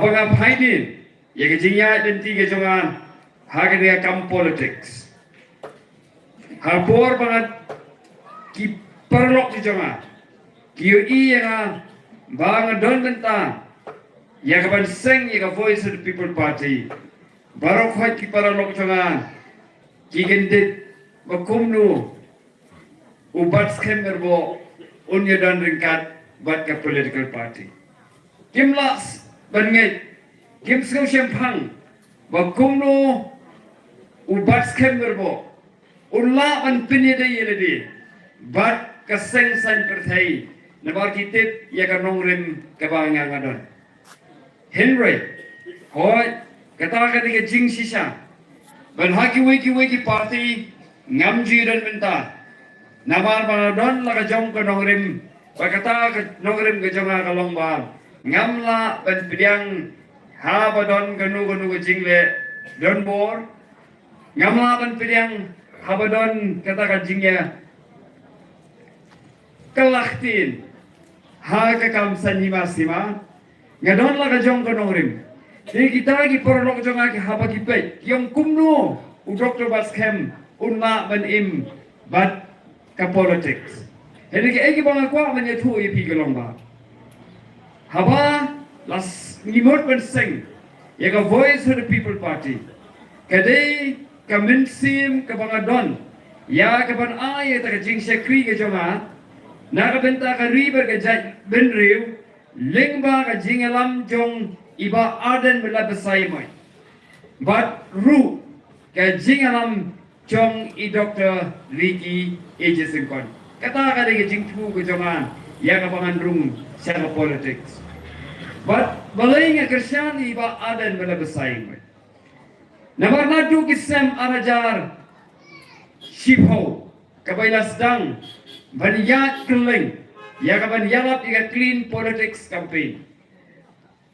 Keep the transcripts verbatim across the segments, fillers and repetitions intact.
Ba nga phaidien ïa ka jingïaid lynti ka jong nga ha ka dei ka kam politics. Ha por ba nga, ki paralok jong nga ki ïohi ïa nga ba nga don bynta ïa ka ban seng ïa ka Voice of the People Party, baroh khoit ki paralok jong nga ki kyndit ba kumno u Batskhem Myrboh un ïa don ryngkat bad ka political party. Kim lah ban ngeit, kim sngewshemphang ba kumno u Batskhem Myrboh un lah ban pynïadei ïalade bad ka seng saiñ pyrthei, namar ki tip ïa ka nongrim kaba nga nga don. Hynrei hooid, kata ka dei ka jingshisha ban ha kiwei kiwei ki party ngam ju don bynta. Namar ba nga don la ka jong ka nongrim, ba kata ka nongrim ka jong nga ka long ba ngam lah ban pdiang haba don kano kano ka jingleh donbor. Ngam lah ban pdiang haba don kata ka jingïa kylla ktien ha ka kam saiñ hima sima. Nga don la ka jong ka nongrim. Te kita ki paralok jong nga ki haba ki peit, ki ong kumno u Doktor Batskhem un lah ban im bad ka politics. Hynrei kaei kaba nga kwah ban ïathuh ïa phi ka long ba haba la s-, ngi mut ban seng ïa ka Voice of the People Party, ka dei ka mynsiem kaba nga don ïa ka ban ai ïa ka jingshakri ka jong nga na ka bynta ka ri bad ka jaitbynriew, lyngba ka jingïalam jong i Bah Ardent Miller Basaiawmoit bad ruh ka jingïalam jong i Doktor Ricky A J Syngkon. Kata ka dei ka jingthmu ka jong nga ïa kaba ngan rung sha ka politics. Bad balei nga kyrshan ïa i Bah Ardent Miller Basaiawmoit? Namar naduh ki snem ar hajar shiphew kaba i la sdang ban ïaid kylleng ïa ka ban ïalap ïa ka Clean Politics Campaign.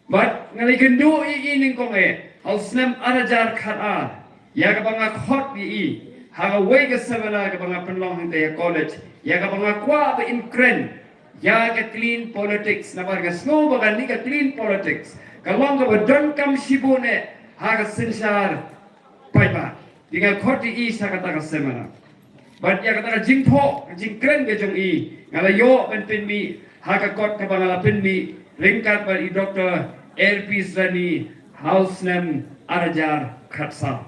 Bad nga la ïakynduh ïa i nyngkong eh ha u snem ar hajar khatar, ïa kaba nga khot ïa i ha kawei ka seminar kaba nga pynlong hangta ha college, ïa kaba nga kwah ba in kren ïa ka clean politics. Namar nga sngew ba kane ka clean politics ka long kaba donkam shibun eh ha ka synshar paidbah. Te nga khot ïa i sha kata ka seminar. Bad ïa kata ka jingthoh, ka jingkren ka jong i, nga la ïoh ban pynmih ha ka kot kaba nga la pynmih ryngkat bad i Doktor L P Srani ha u snem ar hajar khatsaw.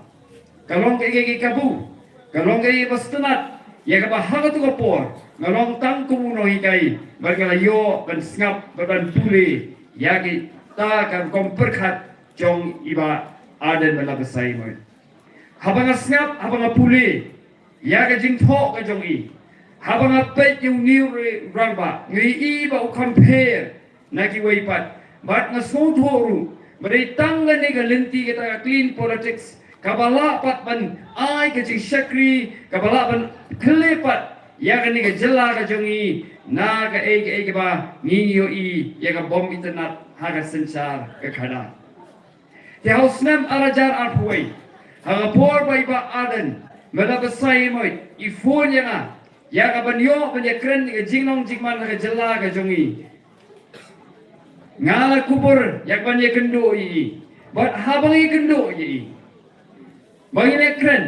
Ka long kaei kaei kabu, ka long kaei ba sngewtynnat ïa kaba ha katu ka por nga long tang kum u nonghikai bad nga la ïoh ban sngap bad ban pule ïa kita ka rukom pyrkhat jong i Bah Ardent Miller Basaiawmoit. Haba nga sngap, haba nga pule ïa ka jingthoh ka jong i, haba nga peit ïa une u rangbah, nga ïohi ba u compare na kiwei pat. Bad nga sngewthuh ruh ba dei tang kane ka lynti kata ka clean politics kaba lah pat ban ai ka jingshakri, kaba lah ban khyllipmat ïa kane ka jylla ka jong i na kaei kaei kaba ngi ïohi ïa ka bym itynnad ha ka synshar ka khadar. Te ha u snem ar hajar arphew wei, ha ka por ba i Bah Ardent Miller Basaiawmoit i phone ïa nga ïa ka ban ïoh ban ïakren ïa ka jinglong jingman ha ka jylla ka jong i, nga la kubur ïa ka ban ïakynduh ïa i. Bad haba nga ïakynduh ïa i, ba ngin ïakren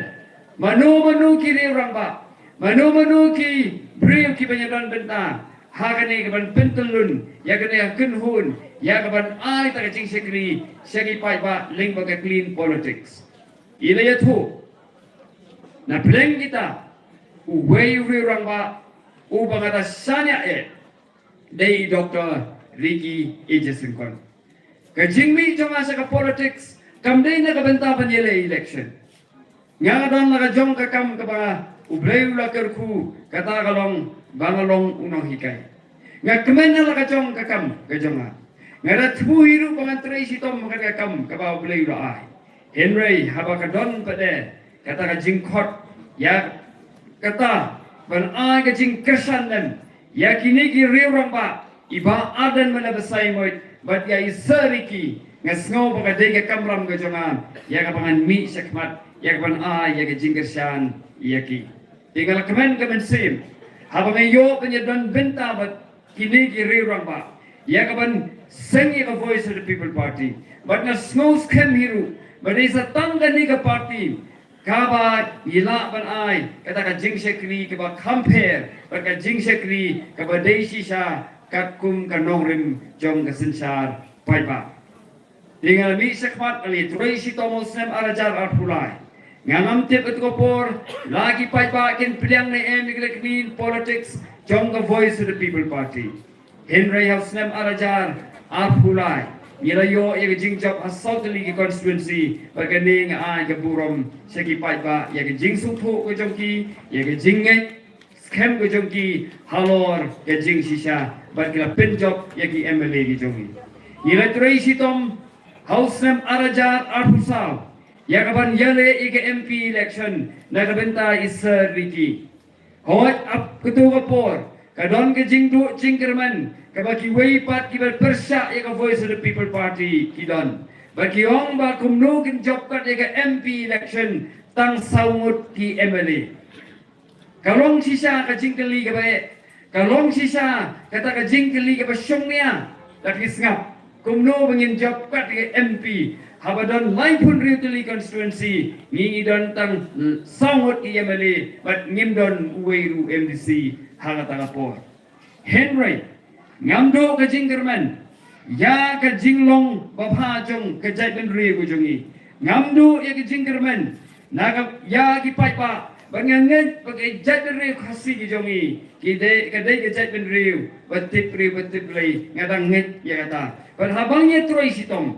mano mano ki riew rangbah, mano mano ki briew kiba ïadon bynta ha kane ka ban pyntyllun ïa kane ka kynhun ïa ka ban ai ta ka jingshakri sha ki paidbah lyngba ka clean politics. I la ïathuh, na pdeng kita, uwei u riew rangbah uba nga da shaniah eh dei i Doktor Ricky A J Syngkon. Ka jingmih jong nga sha ka politics kam dei na ka bynta ban ïaleh election. Nga don la ka jong ka kam kaba U Blei u la kyrkhu, kata ka long ba nga long u nonghikai. Nga kmen na la ka jong ka kam ka jong nga. Nga da thmu hi ruh ba ngan trei shitom ha ka kam kaba U Blei u la ai. Hynrei haba ka don pat de kata ka jingkhot ïa kata ban ai ka jingkyrshan lem ïa kine ki riew rangbah, i Bah Ardent Miller Basaiawmoit bad ïa i Sir Ricky, nga sngew ba ka dei ka kamram ka jong nga ïa kaba ngan mih shakhmat ïa ka ban ai ïa ka jingkyrshan ïa ki. Te nga la kmen ka mynsiem haba nga ïoh ban ïadon bynta bad kine ki riew rangbah ïa ka ban seng ïa ka Voice of the People Party. Bad nga sngew skhem hi ruh ba dei sa tang kane ka party kaba ngi lah ban ai kata ka jingshakri kaba kham pher bad ka jingshakri kaba dei shisha katkum ka nongrim jong ka synshar paidbah. Te nga la mih shakhmat, nga la ïatrei shitom ha u snem ar hajar arphew lai. Ngam tip katto ka por la ki paidbah kin pdiang ne em ïa ka lehkmen politics jong ka Voice of the People Party. Hynrei ha u snem ar hajar arphew lai ngi la ïoh ïa ka jingjop ha saw tylli ki constituency, bad kane nga ai ka burom sha ki paidbah ïa ka jingsngewthuh ka jong ki, ïa ka jingngeit skhem ka jong ki halor ka jingshisha, bad ki la pynjop ïa ki M L A ki jong ngi. Ngi la trei shitom ha u snem ar hajar arphew saw ïa ka ban ïaleh ïa ka M P election na ka bynta i Sir Ricky. Hooid, ha katto ka por ka don ka jingduh jingkyrmen kaba kiwei pat kiba pyrshah ïa ka Voice of the People Party ki don, ba ki ong ba kumno kin jop kat ïa ka M P election tang saw ngut ki M L A. Ka long shisha ka jingkylli kaba eh, ka long shisha kata ka jingkylli kaba shongnia. La ki sngap kumno ba ngin jop kat ïa ka M P haba don laiphew hynriew tylli constituency, ngi ngi don tang saw ngut ki M L A bad ngim don uwei ruh M D C ha kata ka por. Hynrei ngam duh ka jingkyrmen ïa ka jinglong babha jong ka jaitbynriew ka jong ngi. Ngam duh ïa ka jingkyrmen na ka ïa ki paidbah, bad nga ngeit ba ka jaitbynriew Khasi ka jong ngi ki dei, ka dei ka jaitbynriew ba tip briew ba tip Blei, nga dang ngeit ïa kata. Bad haba ngi ïatrei shitom,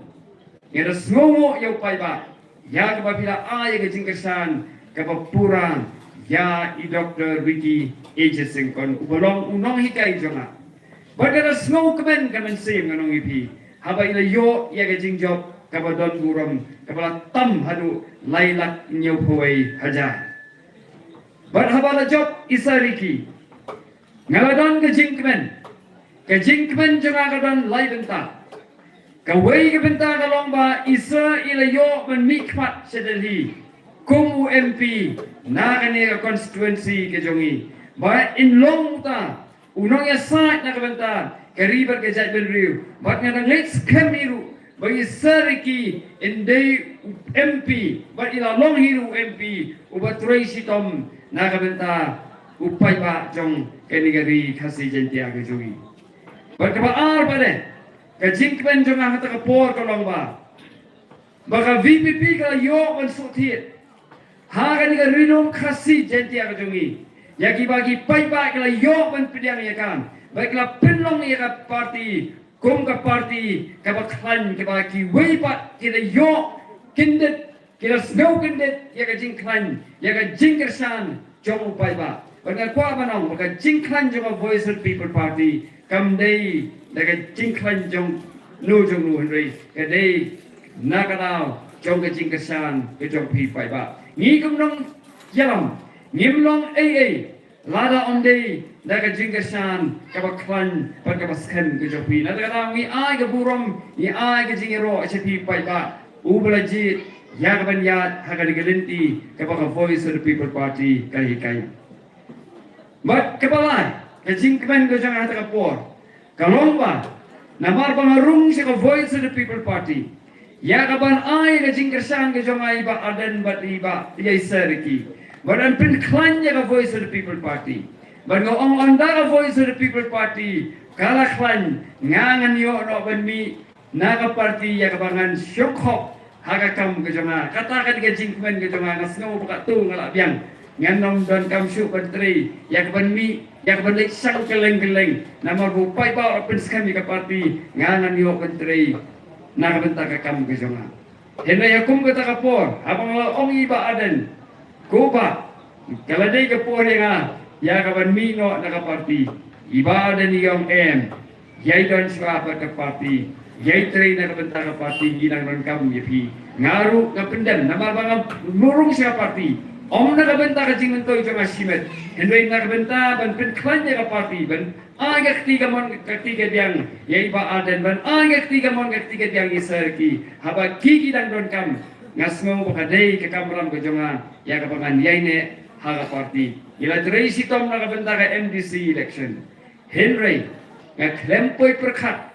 nga da sngewnguh ïa u paidbah ïa kaba phi la ai ïa ka jingkyrshan kaba pura ïa i Doctor Ricky A J Syngkon uba long u nonghikai jong nga. Bad nga da sngewkmen ka mynsiem, nga ong ïa phi, haba i la ïoh ïa ka jingjop kaba don burom kaba la tam haduh lai lak hynñiewphew wei hajar. Bad haba la jop i Sir Ricky, nga la don ka jingkmen. Ka jingkmen jong nga ka don lai bynta. Kawei ka bynta ka long ba i Sir i la ïoh ban mih khmat sha Delhi kum u M P na kane ka constituency ka jong ngi, ba in long uta u nongïasaid na ka bynta ka ri bad ka jaitbynriew. Bad nga dang ngeit skhem hi ruh ba i Sir Ricky in dei u M P bad i la long hi ruh u M P uba trei shitom na ka bynta u paidbah jong kane ka ri Khasi Jaiñtia ka jong ngi. Bad kaba ar pat de, ka jingkmen jong nga ha kata ka por ka long ba, ba ka V P P ka la ïoh ban shu thied ha kane ka Ri Lum Khasi Jaiñtia ka jong ngi ïa kiba ki paidbah ki la ïoh ban pdiang ïa ka, bad ki la pynlong ïa ka party kum ka party kaba khlaiñ, kaba kiwei pat ki la ïoh kyndit, ki la sngew kyndit ïa ka jingkhlaiñ, ïa ka jingkyrshan jong u paidbah. Bad nga kwah ban ong ba ka jingkhlaiñ jong ka Voice of the People Party kam dei da ka jingkhlaiñ jong no jong no, hynrei ka dei na ka daw jong ka jingkyrshan ka jong phi paidbah. Ngi kum nongïalam ngim long ei ei lada ym dei da ka jingkyrshan kaba khlaiñ bad kaba skhem ka jong phi. Na kata ka daw ngi ai ka burom, ngi ai ka jingïaroh sha phi paidbah uba la jied ïa ka ban ïaid ha kane ka lynti kaba ka Voice of the People Party ka hikai. Bad kaba lai, ka jingkmen ka jong nga ha kata ka por ka long ba, namar ba nga rung sha ka Voice of the People Party ïa ka ban ai ka jingkyrshan ka jong nga ïa i Bah Ardent bad i Bah, ïa i Sir Ricky, bad yn pynkhlaiñ ïa ka Voice of the People Party. Bad nga ong ynda ka Voice of the People Party ka la khlaiñ, nga ngan ïoh noh ban mih na ka party ïa kaba ngan shongkhop ha ka kam ka jong nga. Kata ka dei ka jingkmen ka jong nga, nga sngew ba katto nga la biang. Ngan ym donkam shuh ban trei ïa ka ban mih, ïa ka ban leit shang kylleng kylleng. Namar ba u paidbah u la pynskhem ïa ka party, nga ngan ïoh ban trei na ka bynta ka kam ka jong nga. Hynrei ha kum kata ka por, haba nga la ong ïa i Bah Ardent, ko Bah, ka la dei ka por ïa nga ïa ka ban mih noh na ka party. I Bah Ardent i ong em, ïai don shuwa bad ka party, ïai trei na ka bynta ka party, ngi nang donkam ïa phi. Nga ruh nga pyndem, namar ba nga murung sha ka party, ym na ka bynta ka jingmyntoi jong nga shimet, hynrei na ka bynta ban pynkhlaiñ ïa ka party, ban ai ka kti kamon ka kti kadiang ïa i Bah Ardent, ban ai ka kti kamon ka kti kadiang ïa i Sir Ricky. Haba ki ki dang donkam, nga sngew ba ka dei ka kamram ka jong nga ïa kaba ngan ïaineh ha ka party. Ngi la trei shitom na ka bynta ka M D C election. Hynrei nga khlem poi pyrkhat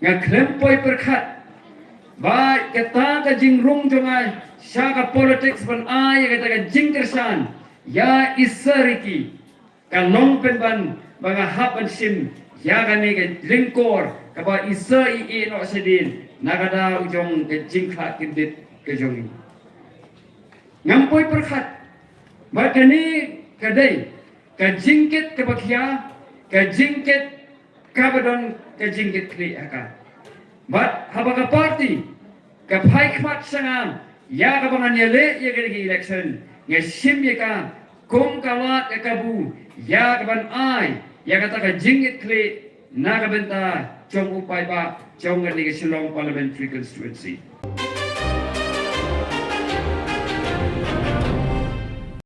Nga khlem poi pyrkhat ba kata ka jingrung jong nga sha ka politics ban ai ïa kata ka jingkyrshan ïa i Sir Ricky ka long pynban ba nga hap ban shim ïa kane ka lyngkor kaba i Sir i ïeh noh shadien na ka daw jong ka jingkhlad kyndit ka jong i. Ngam poi pyrkhat ba kane ka dei ka jingkit kaba khia, ka jingkit kaba don ka jingkit khlieh ha ka. Bad haba ka party ka phai khmat sha nga ïa kaba ngan ïaleh ïa kane ka election, nga shim ïa ka kum ka lad ka kabu ïa kaban ai ïa kata ka jingkit khlieh na ka bynta jong u paidbah jong kane ka Shillong Parliamentary Constituency.